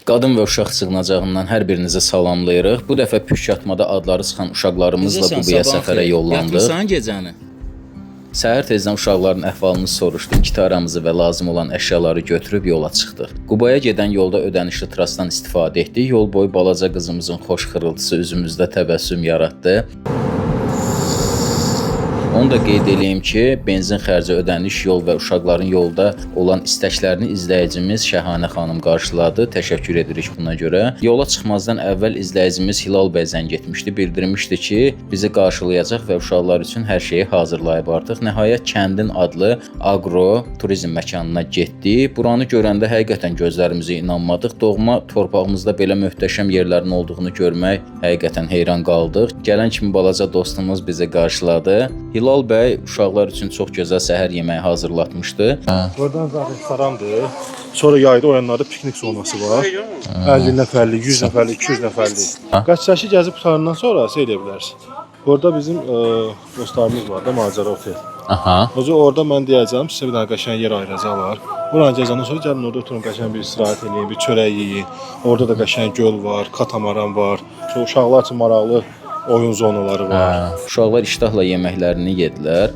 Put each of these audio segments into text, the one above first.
Qadın və uşaq sığınacağından hər birinizi salamlayırıq. Bu dəfə püşk atmada adları çıxan uşaqlarımızla Necəsən, Qubaya sabahın səfərə xeyir. yollandıq. Yatmısan gecəni? Səhər tezdən uşaqların əhvalını soruşdum, gitaramızı və lazım olan əşyaları götürüb yola çıxdıq. Qubaya gedən yolda ödənişli trasdan istifadə etdik. Yol boyu balaca qızımızın xoş xırıltısı üzümüzdə təbəssüm yaratdı. Onu da qeyd eləyim ki, benzin xərci ödəniş yol və uşaqların yolda olan istəklərini izləyicimiz Şəhanə xanım qarşıladı. Təşəkkür edirik buna görə. Yola çıxmazdan əvvəl izləyicimiz Hilal bəy zəng etmişdi, bildirmişdi ki, bizi qarşılayacaq və uşaqlar üçün hər şeyi hazırlayıb artıq. Nəhayət kəndin adlı aqro turizm məkanına getdik. Buranı görəndə həqiqətən gözlərimizə inanmadıq. Doğma torpağımızda belə möhtəşəm yerlərin olduğunu görmək həqiqətən heyran qaldıq. Gələn kimi balaca dostumuz bizi qarşıladı. Hilal bəy uşaqlar üçün çox gözəl səhər yeməyi hazırlatmışdı. Buradan zaten restorandır. Sonra yayda o yanlarda piknik zonası var. 50 nəfərlik, 100 nəfərlik, 200 nəfərlik. Qaçsaşı gəzib qurtarandan sonra seyr edə bilərsiniz. Burada bizim dostlarımız var da Macəra Otel. Aha. O zaman orada mən deyəcəm, sizə bir dənə qəşəng yer ayıracaqlar. Buranı gəzəndən sonra gəlin orada oturun, qəşəng bir istirahət eləyin, bir çörək yeyin. Orada da qəşəng göl var, katamaran var. Çox uşaqlar üçün maraqlı oyun zonaları var. Uşaqlar iştahla yeməklərini yedilər.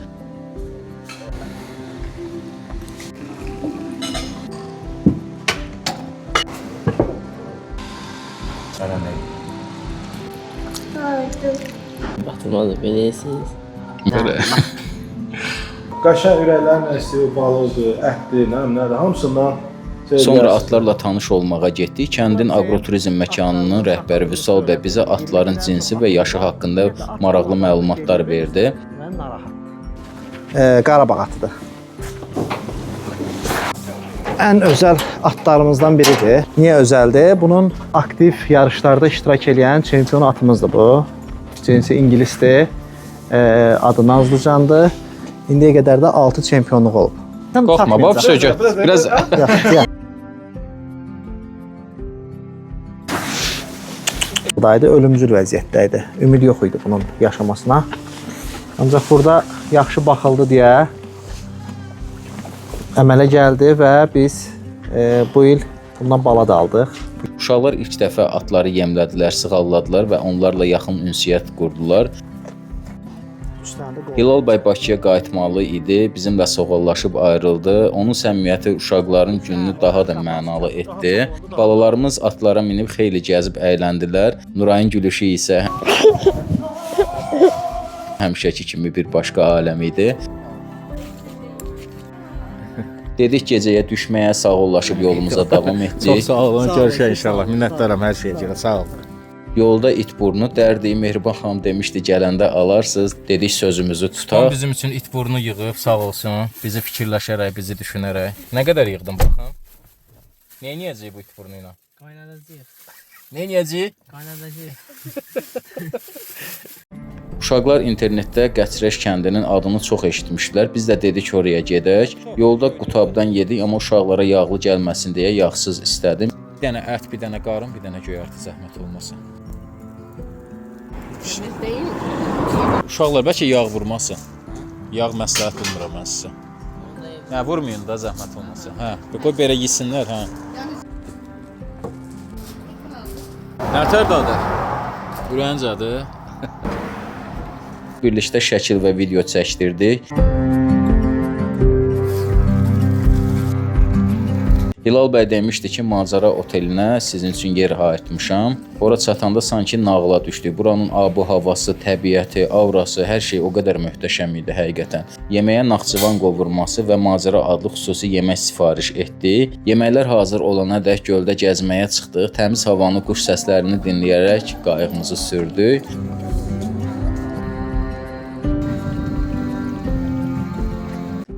Batırmadı bilirsiniz. Belə. Qəşəng ürəklərin əsiri, balıqdır, ətdir, nə bilim nədir, hamısından şey Sonra eləyərsən. atlarla tanış olmağa getdik. Kəndin aqroturizm məkanının rəhbəri Vüsal bəy bizə atların cinsi və yaşı haqqında maraqlı məlumatlar verdi. Mən narahat. Qarabağ atıdır. Ən özəl atlarımızdan biridir. Niyə özəldir? Bunun aktiv yarışlarda iştirak eləyən çempion atımızdır bu. Cinsi ingilisdir. Adı Nazlıcandır. İndiyə qədər də 6 çempionluq olub. Qorxma, bax sögə. Biraz Yox, yox. Buradaydı, ölümcül vəziyyətdə idi. Ümid yox idi bunun yaşamasına. Ancaq burada yaxşı baxıldı deyə əmələ gəldi və biz bu il bundan bala da aldıq. Uşaqlar ilk dəfə atları yemlədilər, sığalladılar və onlarla yaxın ünsiyyət qurdular. Üç dənə də qol. Hilal bəy Bakıya qayıtmalı idi, bizimlə sağollaşıb ayrıldı. Onun səmimiyyəti uşaqların gününü daha da mənalı etdi. Balalarımız atlara minib xeyli gəzib əyləndilər. Nurayın gülüşü isə həmişəki kimi bir başqa aləm idi. Dedik gecəyə düşməyə sağollaşıb yolumuza davam etdik. Çox sağ olun, görüşək inşallah. Minnətdaram hər şeyə görə. Sağ olun. Yolda it burnu dərdi Mehriban xanım demişdi gələndə alarsınız. Dedik sözümüzü Tam tutaq. bizim üçün it burnu yığıb, sağ olsun. Bizi fikirləşərək, bizi düşünərək. Nə qədər yığdın baxın? Nə eləyəcəyik bu it burnu ilə? Qaynadacağıq. Nə eləyəcəyik? Qaynadacağıq. Uşaqlar internetdə Qəçrəş kəndinin adını çox eşitmişdilər. Biz də dedik oraya gedək. Yolda qutabdan yedik, amma uşaqlara yağlı gəlməsin deyə yağsız istədim. Bir dənə ət, bir dənə qarın, bir dənə göyərti zəhmət olmasa. Uşaqlar bəlkə yağ vurmasın. Yağ məsləhət bilmirəm mən sizə. Nə vurmayın da zəhmət olmasa. Hə, qoy belə yesinlər, hə. Nətər dadı? Ürəncədir. Birlikdə şəkil və video çəkdirdik. Hilal bəy demişdi ki, Macəra otelinə sizin üçün yer ayırtmışam. Ora çatanda sanki nağıla düşdük. Buranın abu-havası, təbiəti, aurası, hər şey o qədər möhtəşəm idi həqiqətən. Yeməyə Naxçıvan qovurması və Macəra adlı xüsusi yemək sifariş etdik. Yeməklər hazır olana dək göldə gəzməyə çıxdıq. Təmiz havanı, quş səslərini dinləyərək qayığımızı sürdük.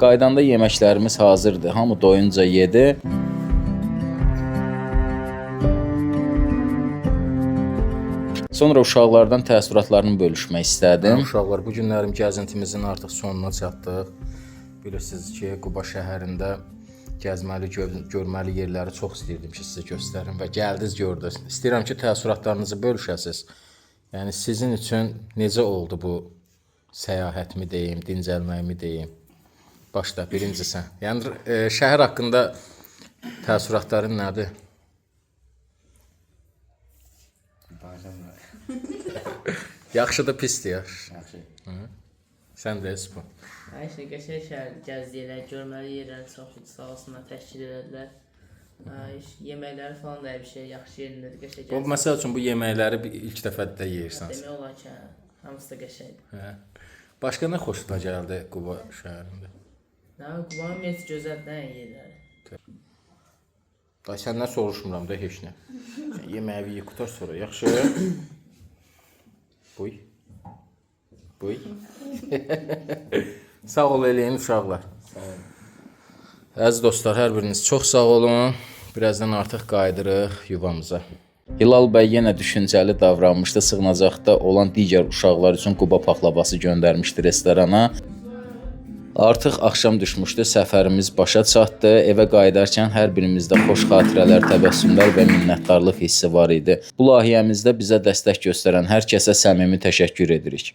Qaydanda yeməklərimiz hazırdı. Hamı doyunca yedi. Sonra uşaqlardan təəssüratlarını bölüşmək istədim. Uşaqlar, bu günlərim gəzintimizin artıq sonuna çatdıq. Bilirsiniz ki, Quba şəhərində gəzməli, görməli yerləri çox istəyirdim ki, sizə göstərim və gəldiniz, gördünüz. İstəyirəm ki, təəssüratlarınızı bölüşəsiniz. Yəni sizin üçün necə oldu bu səyahətmi deyim, dincəlməyimi deyim? Başla, birinci sən. Yəni şəhər haqqında təəssüratların nədir? Danışamıram. Yaxşıdır, pisdir, yaxşı. Yaxşı. Sən də Espo. Hər şey qəşəng şəhər gəzdilər, görməli yerləri çox idi, sağ olsunlar təşkil elədilər. Ha, yeməkləri falan da hər bir şey yaxşı yerindədir, qəşəng. Bu məsəl üçün bu yeməkləri bir ilk dəfə də yeyirsən. Demək olar ki, hə, hamısı da qəşəngdir. Hə. Başqa nə xoşuna gəldi Quba şəhərində? Nə, Qubanın ümumiyyətlə gözəl nə yerləri. Day səndən soruşmuram da heç nə. Sən yeməyi ye, qutar sonra, yaxşı? Buy. Buy. Sağ ol eləyin uşaqlar. Sağ olun. Əziz dostlar, hər biriniz çox sağ olun. Birazdan artıq qayıdırıq yuvamıza. Hilal bəy yenə düşüncəli davranmışdı. Sığınacaqda olan digər uşaqlar üçün Quba paxlavası göndərmişdi restorana. Artıq axşam düşmüşdü, səfərimiz başa çatdı. Evə qayıdarkən hər birimizdə xoş xatirələr, təbəssümlər və minnətdarlıq hissi var idi. Bu layihəmizdə bizə dəstək göstərən hər kəsə səmimi təşəkkür edirik.